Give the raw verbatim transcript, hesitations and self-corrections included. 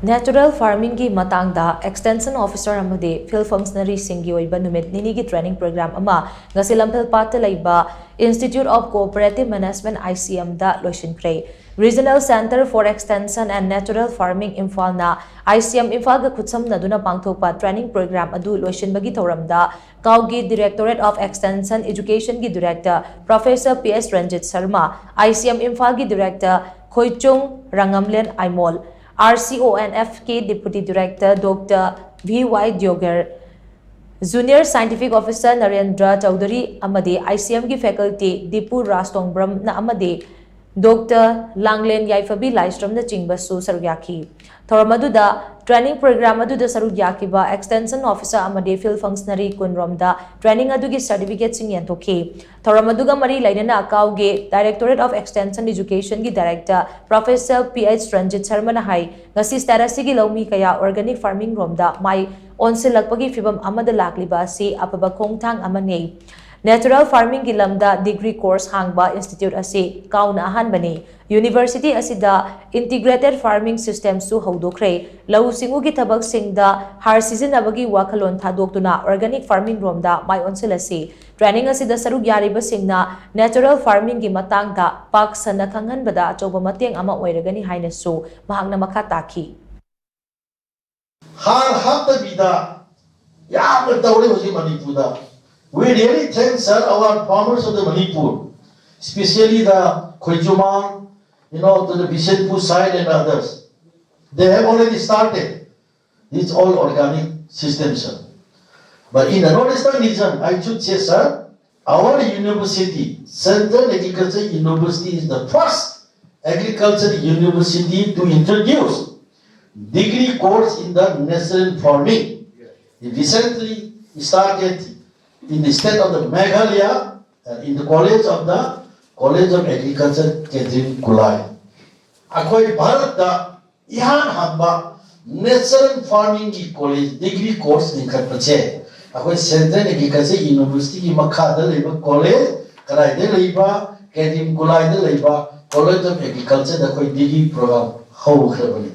Natural farmingꯒꯤ ꯃꯇꯥꯡꯗ extension officer ꯑꯃꯗꯤ field functionaryꯁꯤꯡꯒꯤ ꯑꯣꯏꯕ ꯅꯨꯃꯤꯠ ꯅꯤꯅꯤꯒꯤ training program ꯑꯃ ꯉꯁꯤ ꯂꯝꯐꯦꯜꯄꯥꯠꯇ ꯂꯩꯕ Institute of Cooperative Management, ICMꯗ ꯂꯣꯏꯁꯤꯟꯈ꯭ꯔꯦ꯫ Regional Centre for Extension and Natural Farming, ꯏꯝꯐꯥꯜꯅ ICM ꯏꯝꯐꯥꯜꯒ ꯈꯨꯠꯁꯝꯅꯗꯨꯅ ꯄꯥꯡꯊꯣꯛꯄ training program ꯑꯗꯨ ꯂꯣꯏꯁꯤꯟꯕꯒꯤ ꯊꯧꯔꯝꯗ ꯀꯥꯎꯒꯤ Directorate of Extension Educationꯒꯤ director Professor P H Ranjit Sharma, ICM ꯏꯝꯐꯥꯜꯒꯤ director ꯈꯣꯏꯆꯨꯡ ꯔꯥꯉꯝꯂꯦꯟ Aimol, RCONFꯀꯤ deputy director Doctor V Y Deoghar, junior scientific officer Narendra Chaudhry ꯑꯃꯗꯤ ICMꯒꯤ faculty Dipu ꯔꯥꯖꯇꯣꯡꯕ꯭ꯔꯝꯅ ꯑꯃꯗꯤ Doctor ꯂꯥꯡꯂꯦꯟ ꯌꯥꯏꯐꯕꯤ ꯂꯥꯏꯁ꯭ꯔꯝꯅꯆꯤꯡꯕꯁꯨ ꯁꯔꯨꯛ ꯌꯥꯈꯤ꯫ ꯊꯧꯔꯝ ꯑꯗꯨꯗ training program ꯑꯗꯨꯗ ꯁꯔꯨꯛ ꯌꯥꯈꯤꯕ extension officer ꯑꯃꯗꯤ field functionary ꯀꯨꯟꯔꯣꯝꯗ training ꯑꯗꯨꯒꯤ certificateꯁꯤꯡ ꯌꯦꯟꯊꯣꯛꯈꯤ꯫ ꯊꯧꯔꯝ ꯑꯗꯨꯒ ꯃꯔꯤ ꯂꯩꯅꯅ ꯀꯥꯎꯒꯤ Directorate of Extension Educationꯒꯤ director Professor P H Ranjit ꯁꯔꯃꯅ ꯍꯥꯏ, ꯉꯁꯤ state ꯑꯁꯤꯒꯤ ꯂꯧꯃꯤ ꯀꯌꯥ organic farming ꯔꯣꯝꯗ ꯃꯥꯏ ꯑꯣꯟꯁꯤꯜꯂꯛꯄꯒꯤ ꯐꯤꯚꯝ ꯑꯃꯗ ꯂꯥꯛꯂꯤꯕ ꯑꯁꯤ ꯑꯐꯕ ꯈꯣꯡꯊꯥꯡ ꯑꯃꯅꯤ꯫ Natural farmingꯒꯤ ꯂꯝꯗ degree course ꯍꯥꯡꯕ institute ꯑꯁꯤ ꯀꯥꯎꯅ ꯑꯍꯥꯟꯕꯅꯤ꯫ University ꯑꯁꯤꯗ integrated farming systemꯁꯨ ꯍꯧꯗꯣꯛꯈ꯭ꯔꯦ꯫ ꯂꯧꯎ ꯁꯤꯡꯎꯒꯤ ꯊꯕꯛꯁꯤꯡꯗ ꯍꯥꯔ ꯁꯤꯖꯤꯟꯅꯕꯒꯤ ꯋꯥꯈꯜꯂꯣꯟ ꯊꯥꯗꯣꯛꯇꯨꯅ organic farming ꯔꯣꯝꯗ ꯃꯥꯏ ꯑꯣꯟꯁꯤꯜꯂꯁꯤ꯫ Training ꯑꯁꯤꯗ ꯁꯔꯨꯛ ꯌꯥꯔꯤꯕꯁꯤꯡꯅ natural farmingꯒꯤ ꯃꯇꯥꯡꯗ ꯄꯥꯛ ꯁꯟꯅ ꯈꯪꯍꯟꯕꯗ ꯑꯆꯧꯕ ꯃꯇꯦꯡ ꯑꯃ ꯑꯣꯏꯔꯒꯅꯤ ꯍꯥꯏꯅꯁꯨ ꯃꯍꯥꯛꯅ ꯃꯈꯥ ꯇꯥꯈꯤ꯫ ꯍꯥꯔ ꯍꯥꯞꯇꯕꯤꯗ ꯌꯥꯝꯅ ꯇꯧꯔꯦ ꯍꯧꯖꯤꯛ ꯃꯅꯤꯄꯨꯔꯗ꯫ We really thank, sir, our farmers of the Manipur, especially the Khoichumang, you know, to the Bishenpur side and others. They have already started. It's all organic system, sir. But in the Northeastern region, I should say, sir, our university, Central Agriculture University, is the first agriculture university to introduce degree course in the natural farming. It recently started in the state of the Meghalaya, uh, in the college of the College of Agriculture, Kendriya Kulai. ꯑꯩꯈꯣꯏ ꯚꯥꯔꯠꯇ ꯏꯍꯥꯟ ꯍꯥꯟꯕ natural farmingꯒꯤ college degree course ꯂꯤꯡꯈꯠꯄꯁꯦ ꯑꯩꯈꯣꯏ Central Agriculture Universityꯒꯤ ꯃꯈꯥꯗ ꯂꯩꯕ college, ꯀꯗꯥꯏꯗ ꯂꯩꯕ, ꯀꯦꯗꯤꯝ ꯀꯨꯂꯥꯏꯗ ꯂꯩꯕ College of Agricultureꯗ ꯑꯩꯈꯣꯏ degree program ꯍꯧꯈ꯭ꯔꯕꯅꯤ꯫